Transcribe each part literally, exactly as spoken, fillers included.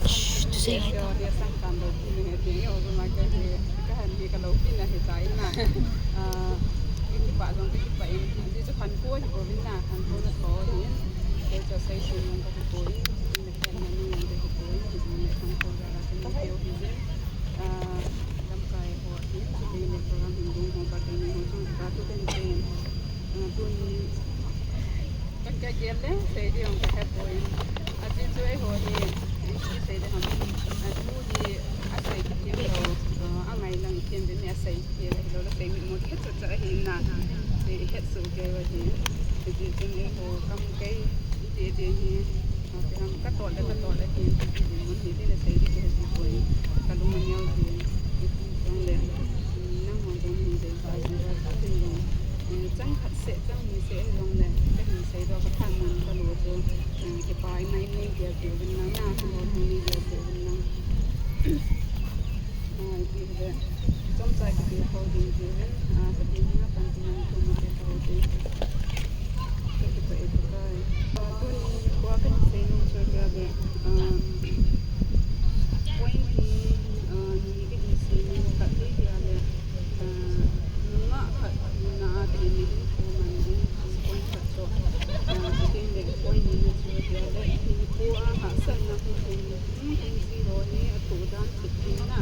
Shh, to say hi ta. Ka, ka gel le, sei ding jong ka he poi. Ajeh chu eiho hi, iti sei ding ham. Atu hi asei kithem lou, ah, angai lang kithem ding mi asei kithem lou, la sei mi mo het chu chu ahi na. Sei het chu kei va hi. Ajeh chu eiho kam kei, iti, iti hi. Ati ham, ka tol le, ka tol le, iti, iti, iti, mun hi, iti le sei ding kei ti poi. Ka lung a neo ding. Iti jong le, nangho jong hi dei, ka ji va, ka tin jong. Eh, chang khat seh, chang ni seh jong le, ka hin seidoh ka phat man ka lo chu, eh, kipa i mai nei dia ti vin lang na, ka lo ni dia ti vin lang. Ah, ti ve. Chomcha kiti ho ding ti vin, ah, ka ti na pan ti na ko mo te ho ding. Ka ti pa e pa kai. Ah, tuni kwa ka sei nom chu dia ve. Ah, point ni, ah, ni ka hin sei nom khat hi dia ve. Ah, nungah khat hina a tah in hinkho man ding, point khat chu. Ah, chuteng le point nina chu dia le, hinkho a hahsatna hung ding, hung ding ji ho hi athoh dan thip ding na,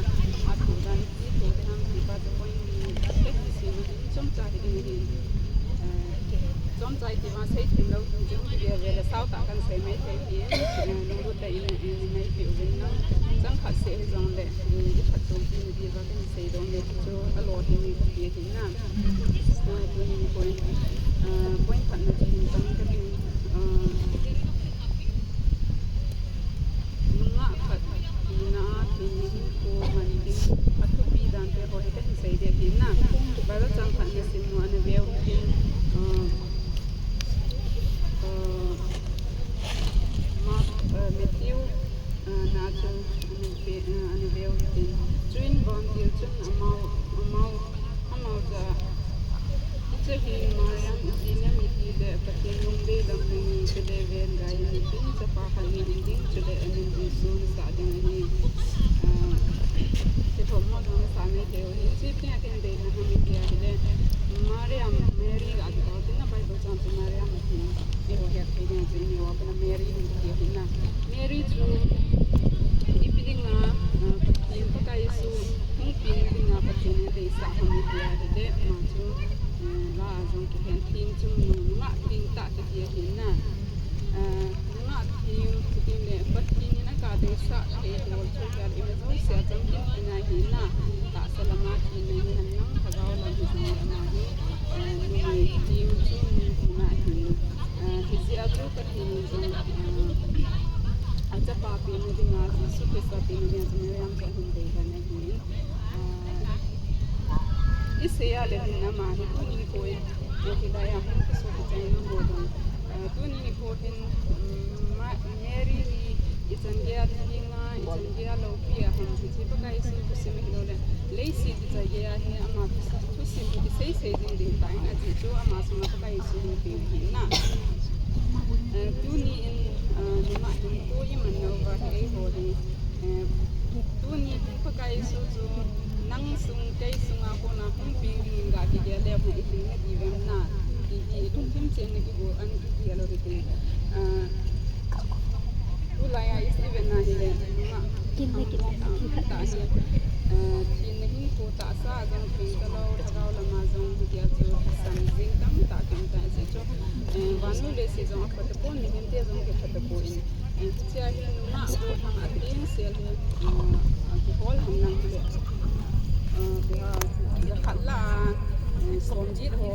athoh dan iti thoh ding ham ti pa chu point ni, ka hin sei nom ding chomcha hi ding ahi. Ah, chomcha iti ma sei them lou ding jong ti dia ve le sao tah kan sei mai thei hi, ah, lunglut tah in, in mai pi u vin lang, chang khat seh hi jong le, i khat chom pi ni ti va kan sei dong le chu a lo hi ni ti ti na. Ah, tuni point, ah, point khat na chu hin chang ka tin, ah, nungah khat hina a tah in hinkho man ding a thupi dan te ho hi ka hin sei ding ti na. Bible chang khat na sim u ana veu tin, ah, ah, Mark, ah, Matthew, ah, na chu ana ve, ah, ana veu tin. Chuin vantil chun amau, amau, amau cha, hiche hi Mariam, ijinam iti le Pathen lungdei lam nanei chule ven gai in tin, chapa khat nei in ding, chule amin Jesu nasah ding ahi. Ah, hiche thommo jong nasah mai thei u ahi. Hiche pen a ken deina ham iti ahile, Mariam, Mary ga ti tau tin na Bible chang chu Mariam ahi. Eiho het thei ding chu i neo a pat na Mary hin kiti ahi na. Mary chu ipi dinga, ah, Pathen Pakai Jesu hung peng dinga Pathen in adeisah ham iti ahile, ama chu, eh, la a jong kihen theng chungnung, nungah theng tah kiti ahi na. Ah, nungah theng, chuteng le Pathen in aga deisah thei ho chu kei a ima jouse a chamkim tina ahi na. Tahsa lama thina hi henlang, thagau lam hi jong le ama hi, eh, numei theng chungnung tina ahi. Ah, hijeh a chu Pathen in jong, ah, achapa pengna dinga, Jesu Christa pengna dinga chu Mariam chu ahin deidan ahi. Ah, isei a le hin ama hi tuni nikho in, eh, hilai a hung kisopi chaina ho jong, ah, tuni nikho hin, um, Ma-, Mary hi ichan geiya theng a, ichan geiya loupi a ham, hiche Pakai Jesu thusim ahilou le, leiset ichan geiya hi ama thusim hi kisei sei jing ding tah in, ajeh chu ama sunga Pakai Jesu hung peng ahi na. Eh, tuni in, eh, nungah hinkho iman nauva hi eiho hi, eh, tuni hi Pakai Jesu chu nang sung kei sunga kona hung peng dingin ga kigel leu hen, i lhing nadiu vem na, ti hi i lungthim chen na kigel, ana kigel u hite. Eh, tulai a i vet na hile, nungah kin na kin na ki khat ta hi, eh, thenna hinkho tahsa a jong theng talou, thagau lama jong hitia chu thasam jing tamtah kium tai, ajeh chu, eh, vannoi leiset jong apha tapon, mihemte jong kipha tapon, eh, hichea hi nungah gollhang ateng sel hi, eh, kihol hon lang hile, eh, kihol, jakhat lah a, eh, somget ho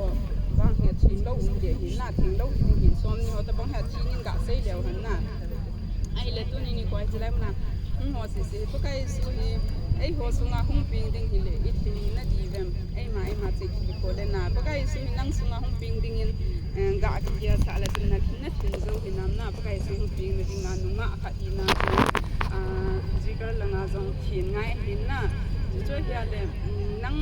bang hi athenglou um ding ahi na, thenglou ding ahi, somni ho tabang hi athen in ga sei leu hen na. Ahile tuni nikho a hiche lai muna hung ho sese hi Pakai Jesu hi eiho sunga hung peng ding hile, i lhing nadiu vem, eima, eima che kikol le na. Pakai Jesu hi nang sunga hung peng dingin, eh, ga kigel sah le chun na lhing, na lhing jou hinam na, Pakai Jesu hung peng na dinga nungah khat hina chu, ah, physical langa jong then ngai ahi na. Chuche hia le, mm, nang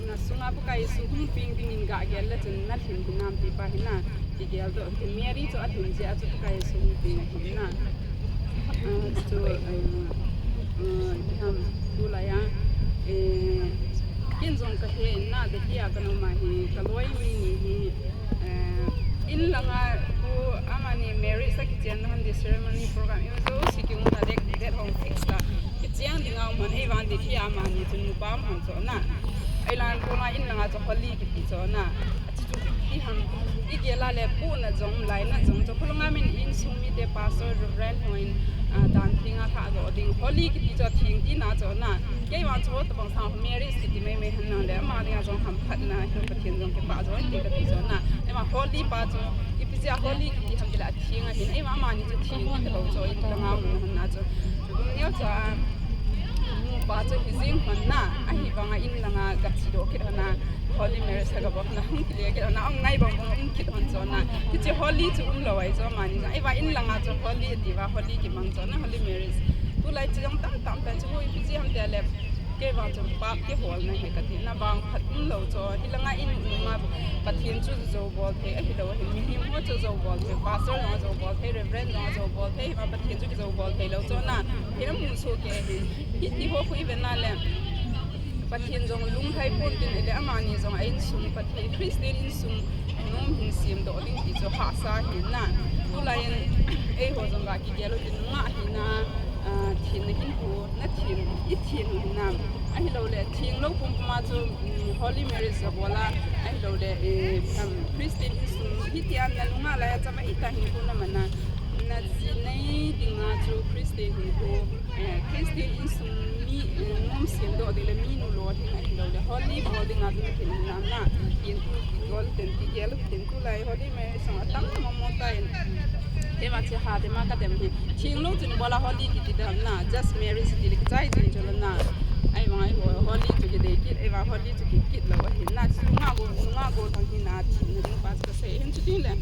na sunga Pakai Jesu hung peng dingin ga gel le chun na lhing hinam ti pa hi na. Kigel doh hite, Mary chu alhing jeh a chu Pakai Jesu hung peng ahi na. Ah, Chu, eh, eh, iham, tulai a, eh, ken jong kahe na, Delhi a kana um ahi, kaloi mi ni hi, eh, in langa pu amani marriage a kichen na hon di ceremony program, imajouse kium ta dek, dek hong fix ta. Kichen dinga um hon, eivang Delhi a amani chu nupa um hon chu na. Eilang koma in langa chu holi kiti chu na. Achu chu iham, igel a le pu na jong, lai na jong chu, khulanga min insung mite pastor, reverend hon, ah, dan theng a tha jo ding. Holi kiti chu theng tina chu na. Keima chu tabang sang marriage kiti mai mai hon na le, ama dinga jong hamphatna, hin Pathen jong kipah jo inte kati chu na. Eima holi pa chu, ipi jeh a holi kiti ham tile, atheng ahin, eima amani chu theng kiti lou chu, in langa um hon na chu. Chu dum neo chu, ah, nupa chu hijing hon na, ahivanga in langa gache doh kit hon na. Holy marriage ha gabol na hung kile kit na, um ngai bang bang um kit hon chu na. Hiche holy chu umlou ahi chu amani chu. Ahivang in langa chu holy tiva, holy kimang chu na, holy marriage. Tulai chu jong tam tam ta chu hoi pi ji ham tile. Keivang chu pap kihol na hi kati na, vangphat umlou chu. Hilanga in um a Pathen chu jou bol thei ahilou ahin, mihem ho chu jou bol thei, pastor jong jou bol thei, reverend jong jou bol thei, hiva Pathen chu kijou bol thei lou chu na. Hina mu soh kei ahin. Hiti ho khu iven na le. Pathen jong lunglhai pon tin, ahile amani jong a insung Pathen Christian insung nom hin semdoh ding ti chu hahsa ahi na. Tulai in eiho jong ga kigel u tin, nungah hina, ah, thenna hin pu, na then, i then u hinam. Ahilou le, theng lou pum pum a chu, um, holy marriage abol a, ahilou le, eh, um, Christian insung, hiti a na nungah lai a chama ita hin pu na mana, na ji nei dinga chu Christian hin pu. Eh, Christian insung mi, eh, nom semdoh ding le mi nu lolhing ahilou le, holy bol dinga chu na khen hinam na, tin tu, gol ten ti gel ten tulai holy marriage song atam mong mong ta in. Tema che ha, tema ka dem hi. Theng lou chun bol a holy kiti dem na, just marriage ti le kichai jing chu la na. Ahivang eiho holy chu kidei kit, ahivang holy chu kikit lou ahi na, chu nungah go, nungah go thang hi na, theng na ding pa chu kasei hin chuti le.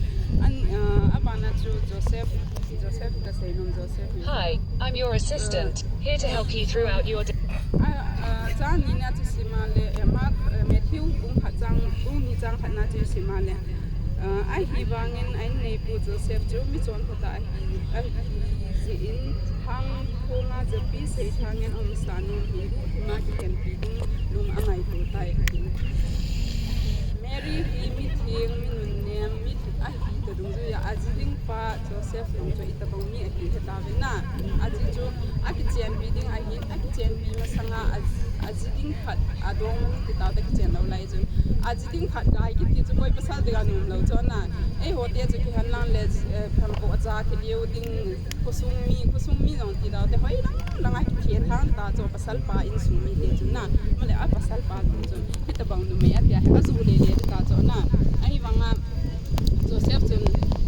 An, ah, abana chu Joseph, Joseph kasei nom Joseph. Hi, I'm your assistant, here to help you throughout your day. Ah, ah, cha ni na chu sima le, eh, Mark, eh, Matthew bung khat chang, bung ni chang khat na chu sima le. Ah, ahivangin a inneipu Joseph chu mi chonpha tah ahi, ahi jeh in thang khonga japi seithang in aumsa nom hi guhthima kikhenpi ding lung angaito tai ati. Mary hi mi theng, mi nunnem, mi ahi ta dungjuiya, aji ding pa Joseph jong chu itobang mi ahi heta ve na. Ajeh chu akichenpi ding ahi, akichenpi masanga aji, aji ding khat, adongma mi ti tao te kichen lou lai chun. Aji ding khat gai kiti chu koi pasal dinga nom lou chu na. Eiho te chu kihen lang le, eh, phamko acha kiliu ding, khosung mi, khosung mi jong ti tao te hoi lang langa kithen thang ta chu pasal pa insung mite chu na. Male a pasal pa jong chu. Hitobang numei atia hi aju le le ta chu na. Ahivanga Joseph chun,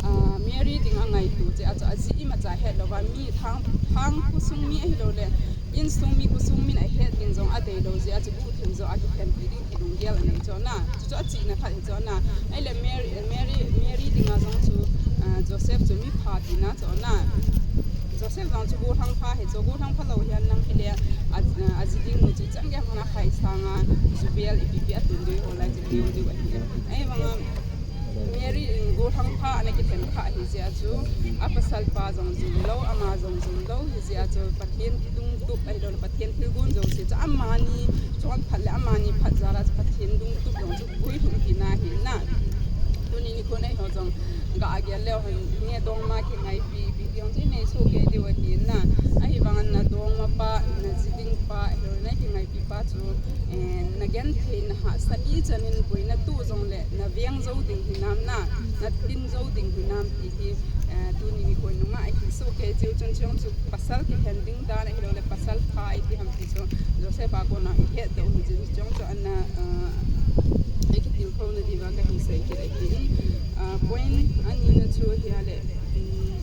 ah, Mary dinga ngaito jeh a chu aji imacha het louva mi thang, thang khosung mi ahilou le, insung mi khosung min ahet ding jong adei lou jeh a chu guhthim jo a kikhenpi ding ti lunggel anei chu na. Chu chu achihna khat hi chu na. Ahile Mary, Mary, Mary dinga jong chu, ah, Joseph chu mi pha tina chu na. Joseph jong chu gollhang pha hi chu, gollhang pha lou hihen lang hile, a, aji ding nu chu ichan gei hon a khai sanga, jubel ipi pi atun diu ho lai chu diu diu ahi. Ahivanga, Mary in gollhang pha ana kithem kha ahi jeh a chu, apasal pa jong jum lou, ama jong jum lou, hijeh a chu Pathen dungtup ahilou le Pathen thilgon jouse chu amani chonphat le amani phat jal a chu Pathen dungtup jong chu guilhung tina ahi na. Tuni nikhon eiho jong ga gel leu hen, nge dongma kingaipi, pi jong chu inei soh kei diu ahi na. Ahivangin na dongma pa, na ji ding pa, ahilou le na kingaipi pa chu, eh, na genthei na hahsat ichan in boina toh jongle na veng jou ding hinam na, na tin jou ding hinam ti hi, eh, tuni nikho in nungah ahi soh kei jiu chun, chuche jong chu pasal kihen ding dan ahilou le pasal pha iti ham ti chu Joseph a kona ihet doh u hi jeh chun chu ana, eh, ikitilkhou na diuva kahin sei kit ahi. Ah, point ani na chu hia le, um,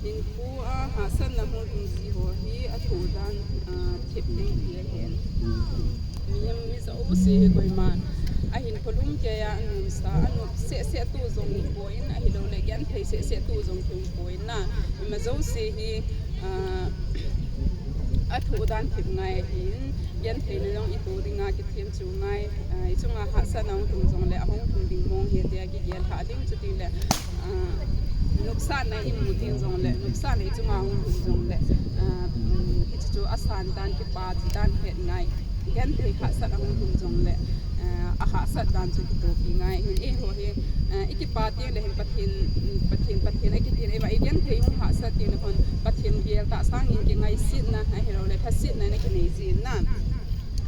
hinkho a hahsatna hung lhung ji ho hi athoh dan, ah, thep ding ti ahin. Mihem mi jouse hi koima ahin kholhum kei a, anomsa, anop seh seh tu jong hipoi, ahilou le genthei seh seh tu jong hipoi na. Ima jouse hi, ah, athoh dan thep ngai ahin, genthei na jong ito dinga kithem chu ngai, ah, ichunga hahsatna hung lhung jongle ahung lhung ding mong hi tia kigel lhah ding chuti le, ah, Nopsahna imu ding jongle, nopsahna ichunga hung lhung jongle, ah, um, hichu chu asan dan, kipa dan het ngai. Genthei hahsat ahung lhung jongle, ah, ahahsat dan chu kitohpi ngai. Hin eiho hi, ah, ikipa tengle hin Pathen, Pathen, Pathen akiti le, igenthei hung hahsat tengle hin Pathen gel tahsa in kingaisitna, ahilouleh lhasetna in akinei jin ahi.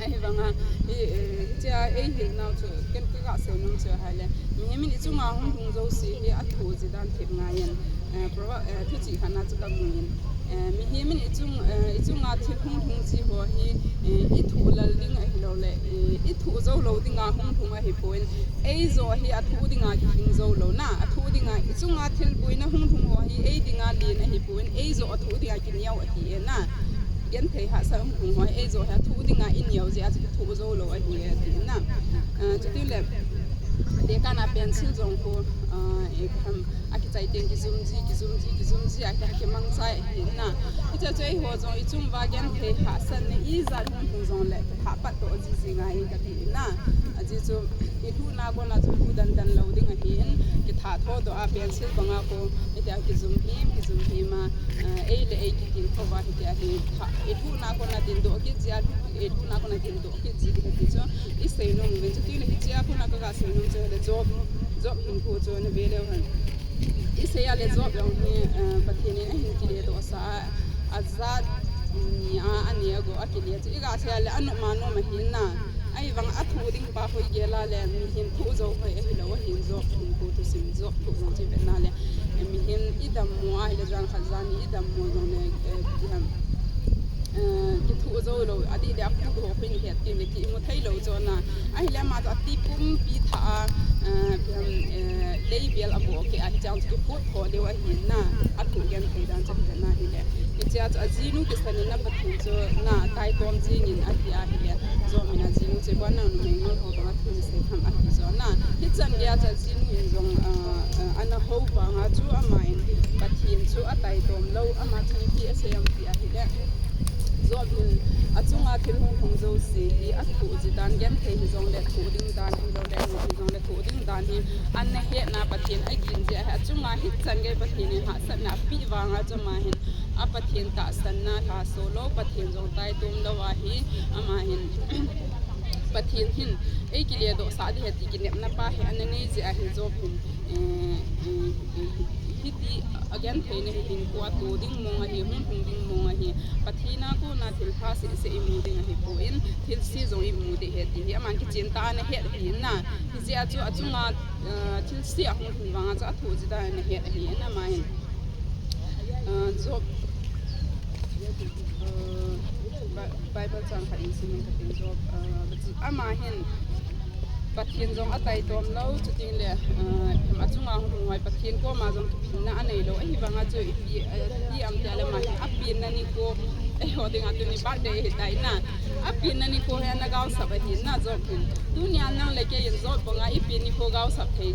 Ahivanga, hi, eh, hichea eihil nau chu, ken kaga seinom chu ahile, mihem in ichunga hung lhung jouse hi athoh ji dan thep ngai in, eh, Prover-, eh, thuchih khatna chu kamu in, eh, mihem in ichung, eh, ichunga thil hung lhung ji ho hi, eh, ithoh lal ding ahilouleh, eh, ithoh jou lou dinga hung lhung ahipon, eijoh hi athoh dinga kihing jou lou na, athoh dinga ichunga thil boina hung lhung ho hi ei dinga len ahipon, eijoh athoh dinga kineo ahi e na. Genthei hahsat hung lhung ho hi eijoh hi athoh dinga ineo jeh a chu kithoh jou lou ahi e ati na. Ah, chuti le, tekahna pencil jong khu, ah, ipi ham, akichai teng kijum ji, kijum ji, kijum ji, aki, akimang chai ahi na. Hiche chu eiho jong ichung uva genthei hahsatna ijat hung lhung jongle, thah pat toh ji ji ngai kati na. Ajeh chu, ilhuhna kona chu lhu dan dan lou ding ahin, kithah tho toh a pencil banga khu, hitia kijum him, kijum him a, ah, ei le ei kitilkhou va hitia hi, thah, ilhuhna kona dindoh kit jia, ilhuhna kona dindoh kit ji ding ahi chu, isei nom uvin chu, tile hichea kona kaga sei nom chu ahile Job, Job hinkho chu nave leu hen. Isei a le Job jong hi, eh, Pathen in ahin kiledoh sah a, ajat ni a, ane ago akile chu iga sei a le anop ma nom ahi na. Ahivang athoh ding pa khu igel a le mihem thoh jou hoi ahilou ahin Job hinkho thusim Job thoh jong chu ivet na le, eh, mihem idammo ahile jan khat jan ni idammo jongle, eh, ipi ham, eh, kithoh jou lou, adih le aphut ho khu ihet tengle kimu thei lou chu na. Ahile ama chu ati pumpi thah a, eh, ipi ham, eh, leibel aboh keh a hichea chu kiphut khoh leu ahi na, athoh genthei dan chu ivet na hile. Hichea chu ajinu kisan in na Pathen chu na taitom jing in ahi ahile. Job in ajinu chu, "Boi nang numei ngol ho banga thu nasei ham?" ati chu na. Hichan geiya chu ajinu in jong, ah, ah, ana hou vanga chu ama in Pathen chu ataitom lou, ama chu ipi asei em ti ahile, Job in achunga thil hung lhung jouse hi athoh ji dan, genthei hijongle thoh ding dan, ahilouleh ipi hijongle thoh ding dan hi ana hetna, Pathen agin jeh a hi achunga hichan gei Pathen in hahsatna apeh vanga chu ama hin a Pathen tahsanna lhaso lou, Pathen jong taitom lou ahi, ama hin Pathen hin eikiledoh sah ding ahi ti kinepna pa hi ana nei jeh a hi Job hin, eh, eh, eh, hiti agentheina hi hinkho a toh ding mong ahi, hung lhung ding mong ahi, Pathen a kona thilpha seh seh imu ding ahipon, thilse jong imu ding ahi ti hi aman kichen tah a ana het ahi na. Hijeh a chu achunga, eh, thilse ahung lhung vanga chu athoh ji dan ana het ahi na ama hin. Ah, Job, ah, Bi-, Bible chang khat in sim in katin Job, ah, ama hin Pathen jong ataitom lou, chuting le, ah, achunga hung hung hoi Pathen koma jong kiphinna anei lou, ahivanga chu ipi, ah, ipi ham tia le ama hin apenna nikho, eiho dinga tuni birthday ahitai na, apenna nikho hi ana gaosap ahi na Job hin. Tunia nang le kei in Job banga ipen nikho gaosap thei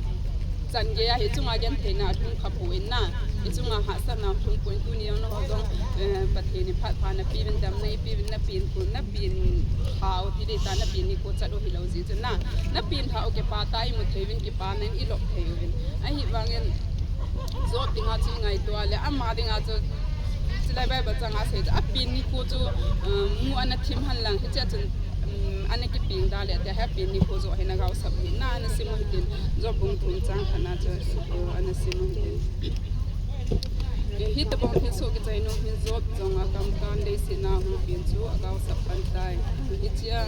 chan geiya hi chunga gentheina alhung kha poi na. Ichunga hahsatna alhung poi, tuni jong nangho jong, eh, Pathen in phat pha napeh uvin, damna ipeh uvin, napen khu, napen thau ti ding ta, napen nikho chat u hilou jeh chun na. Napen thau kipa tah a imu thei uvin, kipana in ilop thei uvin. Ahivangin Job dinga chu ingaito a le, ama dinga chu, chulai Bible changa asei chu, apen nikho chu, eh, mu ana thim hen lang, hichea chun, um, ana kipeng da le, tia hi apen nikho joh hi ana gaosap ahi na, ana sim u hitin, Job bung thum chang khatna chu, uh, ana sim u hitin. Eh, hitobang thilsoh kichai nom hin Job jong akam kam leiset a hung pen chu agaosap pan tai. Hichea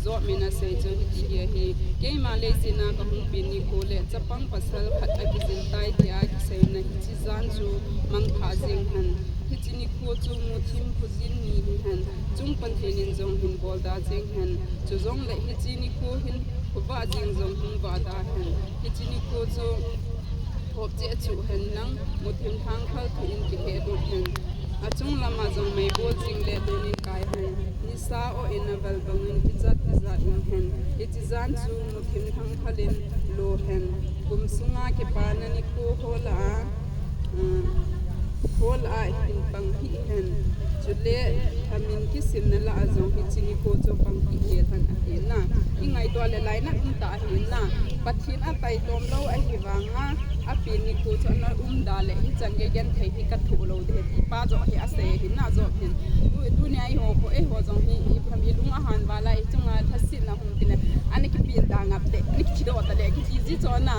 Job min asei chu hiti hi ahi, keima leiset a kahung pen nikho le chapang pasal khat akijil tai tia kiseina hiche jan chu mangthah jeng hen. Hiche nikho chu muthim khojin ni hihen, chung Pathen in jong hin bolda jeng hen. Chujongle hiche nikho hin khovah jeng jong hung vahda hen. Hiche nikho chu thopcheh achuh hen lang, muthim lhangphal thu in kilhehdoh hen. Achung lama jong meibol jing le tun in kai hen. Nisa o in aval bangin kichat tijat um hen. Hiche jan chu muthim lhangphal in lo hen. Kum sunga kipana nikho ho lah a, ah, ho lah a hin pang hih hen. Chule thamin kisimna lah a jong hiche nikho chu pang hih hel hen ahi na. Ingaito le lainat um tah ahi na. Pathen ataitom lou ahivanga, Apen nikho chu ana um da le, hichan gei genthei hi kathoh lou ding ahi ti pa joh hi asei ahi na Job hin. Tu, tunia eiho, eiho jong hi, i pham i lung ahan val a, i chunga lhasetna hung kile, ana kipen da ngap te, ana kidoh ta le, kiti ji chu ana.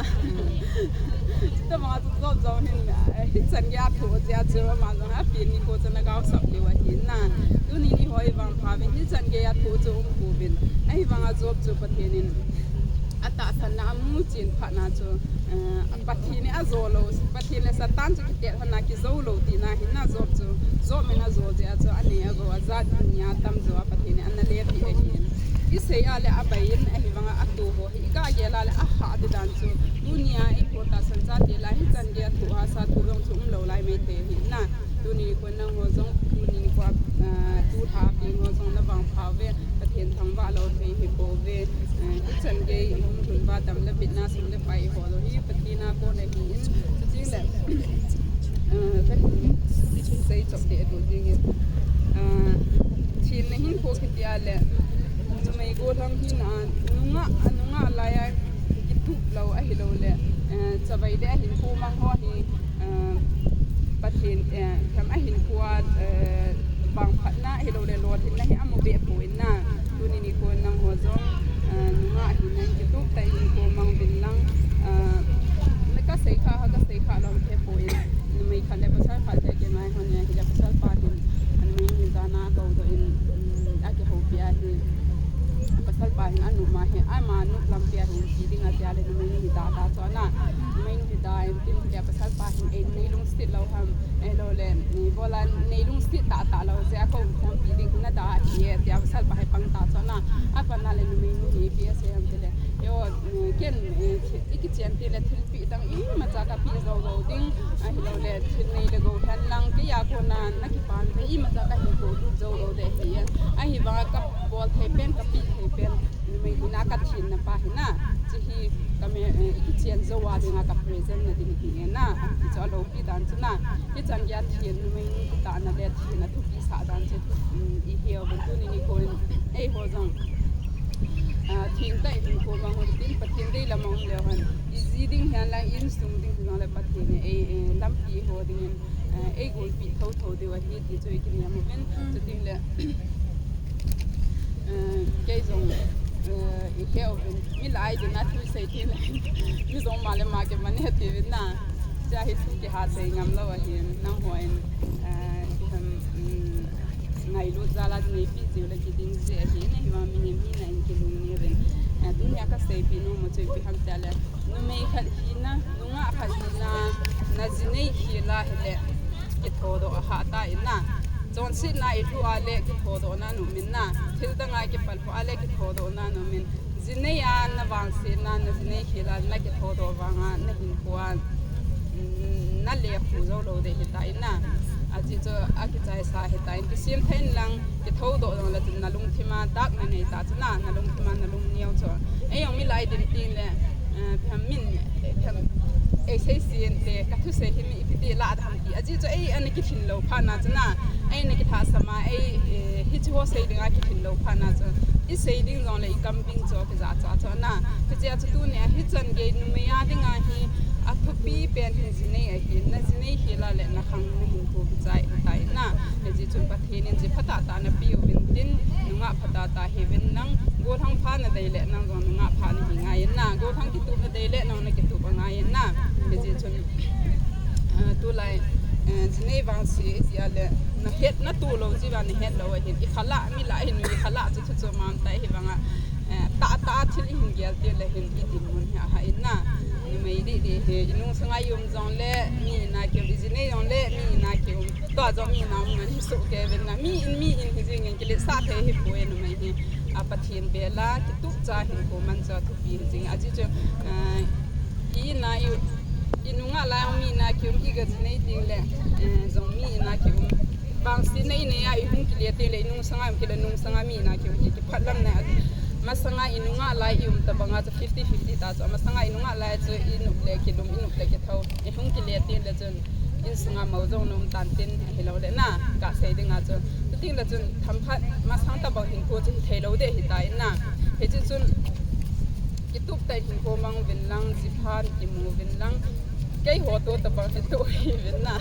Tobang a chu Job jong hin, eh, hichan gei athoh jeh a chu, ama jong apen nikho chu ana gaosap leu ahi na. Tuni ni ho i vang pha uvin, hichan gei athoh chu um pouvin. Ahivang a Job chu Pathen in atahsanna amu chen phat na chu, eh, Pathen in ajo lou, Pathen le Satan chu kitel hon a kijo lou tina ahi na Job chu. Job in ajo jeh a chu anei agou ajat nia tamjo a Pathen in ana lepeh ahi. I sei a le abai in ahivang a atoh ho hi i ga gel a le ahah ding dan chu. Tunia eiho tahsan chate lah a hichan gei athoh hahsa thu jong chu um lou lai maithei ahi na. Tuni nikho nangho jong, tuni nikho, ah, tulha pen ho jong na vang pha uve, Pathen thangvah lou thei hi bou ve, eh, hichan gei i hung lhun uva dam le bitna sum le pai i hol u hi Pathen a kon ahi in, chuti le, eh, ka hin sei chop le tu ding in, ah, thenna hinkho kiti a le, numei gollhang hina, nungah, nungah lai a kitup lou ahilou le, eh, chavai le ahinkho mang ho hi, eh, Pathen, eh, tham ahinkho a, eh, vangphatna ahilou le lolhinna hi amu be poi na. Tuni nikho nangho jong, eh, nungah hina in kitup tah in hinkho mang uvin lang, eh, na ka sei kha, ka sei kha lou the poi. Numei khat le pasal khat te kingai hon a hile pasal pa hin, numei ni jana kou doh in, um, akihoupi ahi. Pasal pa hin anop ma hi, ama nop lampi a hin ti ding ati a le numei ni hi da ta chu ana. Numei ni hi da in tin le pasal pa hin ei nei lungset lou ham, ei lou le, ni bola nei lungset ta ta lou jeh a kou khompi ding na da ahi e, tia pasal pa hi pang ta chu ana. Apan a le numei ni hi ipi asei ham ti le. Yo, eh, ken, eh, i kichen ti le thilpeh dang imacha ka peh jou lou ding, ahilou le thil nei le gou hen lang kei a kona na kipan thei imacha ka hinkho lut jou lou ding ahi. Ahivang a ka bol thei pen, ka peh thei pen, numei hina ka thenna pa hi na. Chu hi ka me, eh, i kichen jou a ding a ka present na ding hi na. Chu aloupi dan chu na. Hichan gei a then numei ni kitahna le then a thupi sah dan chu, um, i he uvin tuni nikho in eiho jong, ah, thengtah in hinkho mang u hitin, Pathen deilam a um leu hen, i ji ding hen lang, i insung ding hijongle Pathen in ei, eh, lampi eiho ding in, eh, ei golpi thotho diu ahi ti chu i kinem uvin. Mm. Chuti le, eh, kei jong, eh, i he uvin, mi lah a i dinga thu sei ti le, mi jong ma le ma kiman e ti uvin na. Cha hi thu kiha sei ngam lou ahin, nangho in, eh, um, um, ngailut jal a neipi jiu le kiding ji ahi, na hi vang mihem hina in kilungni uvin. Eh, tunia ka seipi nom u chu ipi ham tia le, numei khat hina, nungah khat hina, na ji nei khel a hile, kithodoh a hah ta in na. Chonsetna i lhu a le kithodohna na um in na. Thil dang a kipalphu a le kithodohna na um in. Ji nei a na vangsetna, na ji nei khel a na kithodoh vang a, na hinkho a, mm, na lekhu jou lou ding ahi ta in na. Ajeh chu akichaisa ahi ta in, kisem thei in lang, kithodoh jong le chun na lungthim a dak na nei ta chu na, na lungthim a na lungneo chu. Ei jong mi lah a i din tin le, eh, ipi ham min, eh, ipi ham, ei sei sen te, ka thusei hi mi ipi ti lah a ham ti. Ajeh chu ei ana kithin lou phat na chu na, ei na kilhahsam a, ei, eh, hiche ho sei ding a kithin lou phat na chu. I sei ding jong le i kam ding chu kijat cha chu na. Hiche a chu tunia hichan gei numei a dinga hi athupi pen hi ji nei ahi. Na ji nei khel a le na khang na hinkho kichai tai na. Hijeh chun Pathen in ji phatah tah na pe uvin tin, nungah phatah tah hi uvin lang, gollhang pha na dei le nang jong nungah pha na hi ngai in na. Gollhang kitup na dei le nang na kitup angai in na. Hijeh chun, ah, tulai, eh, ji nei vangse i ti a le, na het na tu lou ji vang na het lou ahin. I khalah, mi lah a hin i khalah chu chu chu mam tai hi vang a. Eh, tah, tah thil i hin gel te le hin i dinmun hi ahah in na. Numei didi hi, i nungsang a i um jong le, mi in a kium, i ji nei jong le, mi in a kium. Tua jong mi in a um ngan hi soh kei uvin na. Mi in, mi in hi jing in kiletsah thei hi poi numei hi. A Pathen bel a, kitup cha hinkho man cha thupi hi jing. Ajeh chu, eh, i in a i, i nungah lai a mi in a kium, i ga ji nei ding le, eh, jong mi in a kium. Vangsetna i nei a i hung kile teng le i nungsang a um kile nungsang a mi in a kium hi kiphat lam na. Masang a i nungah lai i um tabang a chu fifty fifty ta chu. Masang a i nungah lai chu i nop le kilum, i nop le kitho. I hung kile teng le chun insung a mo jong na um tan tin ahilou le na. Ka sei ding a chu. Chuti le chun thamphat masang tabang hinkho chu hi thei lou ding ahi ta in na. Hiche chun kitup tah in hinkho mang uvin lang, ji pha kimu uvin lang. Keiho to tabang hi to hi ven na.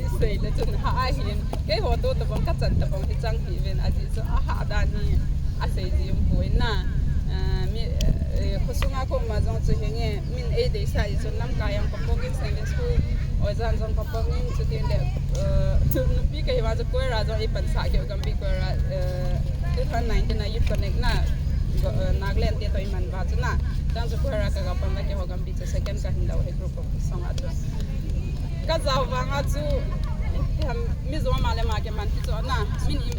Isei le chun ha ahin. Keiho to tabang kachan tabang hi chang hi ven. Ajeh chu aha dan hi asei ji um poi na. Ah, mi, eh, khosunga koma jong chu hinge, min eideisah ji chun lamkai jong kapong in, Sunday school ojan jong kapong in, chuti le, eh, chu nupi kahi uva chu choir a jong eipansah keu, Gambih choir a, eh, two thousand nineteen a Youth Connect na, go, eh, Nagaland te toh iman uva chu na. Chang chu choir a kaga pan uva keiho Gambih chu second kahin lou hi group of song a chu. Kajao vanga chu, em, Mizo ma le ma kiman ti chu na, min im,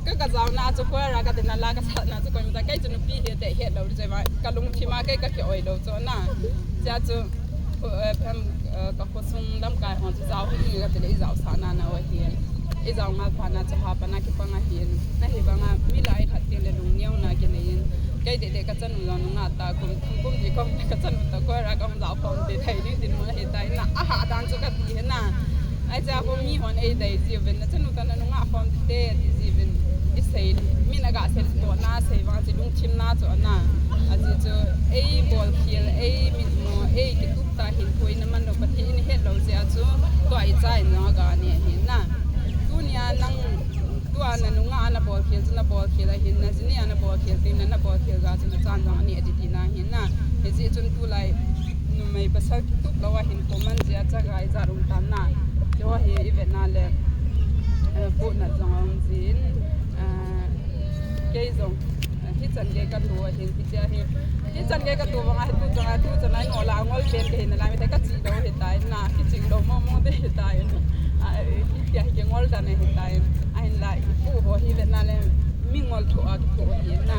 ka, kajao na chu choir a kadin a la kasah na chu koima cha, kei chu nupi hite, het lou chu ma, kalungthim a kei kaki oi lou chu na. Cha chu, eh, em, eh, kakhosung lamkai ho chu jao hi kati le ijao sah na na ahi. Ijao ngal pha na chu ha pa na kipang ahin. Ahivanga mi lai khat teng le lungneo na kinei in. Kei dede kachanu jong nungah ta kum, kum di kom kachanu ta choir a kahung jao khom te thei ding dinmun ahitai na. Aha dan chu kati hi na. Ahi cha ho mihon eidei ji uvin, nachanu ta nanungah khom te ti ji uvin. Isei, min aga sei to na sei vang chu lungthim na chu na. Ajeh chu eibolkhel, eimitmo, eikitup ta hinkho in aman lou, Pathen in ahet lou jeh a chu tua icha in jong aga neh ahi na. Tunia nang Tua nanungah a nabolkhel chu nabolkhel ahin, najini a nabolkhel teng le nabolkhel ga chu nachan jong aneh ding tina ahin na. Hijeh chun tulai numei pasal kitup lou a hinkho man jeh a chaga ijat um tam na. Chu hi ivet na le, eh, pohnat jong aum jin, eh, kei jong, eh, hichan gei kato ahin, hichea hi, hichan gei kato vang a hi tuchan a, tuchan a nol a, angol pen kahi nalai, mi te kachi lou hitai na, kiching lou mong mong te hitai na. Ah, hitia hi kingol dan ahitai. Ahinla ipu ho hi vet na le, mi ngol thoh a kithoh ahi na.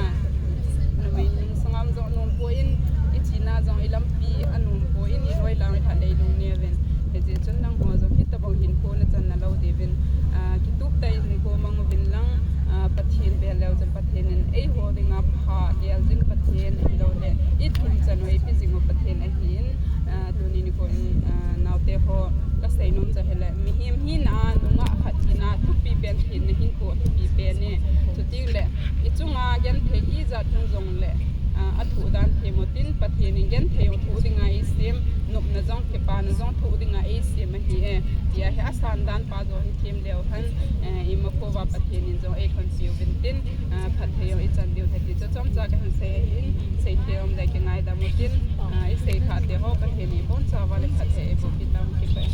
Numei nung sangam jong anom poi, ichina jong ilampi anom poi, iloi lang itha leilung neuvin. Hijeh chun nangho jong hitabang hinkho nachan nalou diuvin, ah, kitup tah in hinkho mang uvin lang, ah, Pathen bel leu chun Pathen in eiho dinga pha gel jing Pathen ahilou le ithum chan u eipe jing u Pathen ahin. Ah, tuni nikho in, ah, naote ho kasei nom chu ahile, mihem hina a nungah khat hina thupi pen, hinna hinkho thupi pen e. Chuteng le ichunga genthei ijat hung jong le, ah, athoh dan them u tin, Pathen in genthei u thoh dinga eisem, nopna jong, kipana jong thoh dinga eisem ahi e. Tia hi asan dan pa jong hi them leu hen, eh, imakhouva Pathen in jong eilhonpi uvin tin, ah, phatthei jong ichan diu ahi ti chu chomcha kahin sei ahin, seithei um le kingaidam u tin, ah, isei khah te ho Pathen in ibonchauva le phatthei eiboh pi tau, kipah e.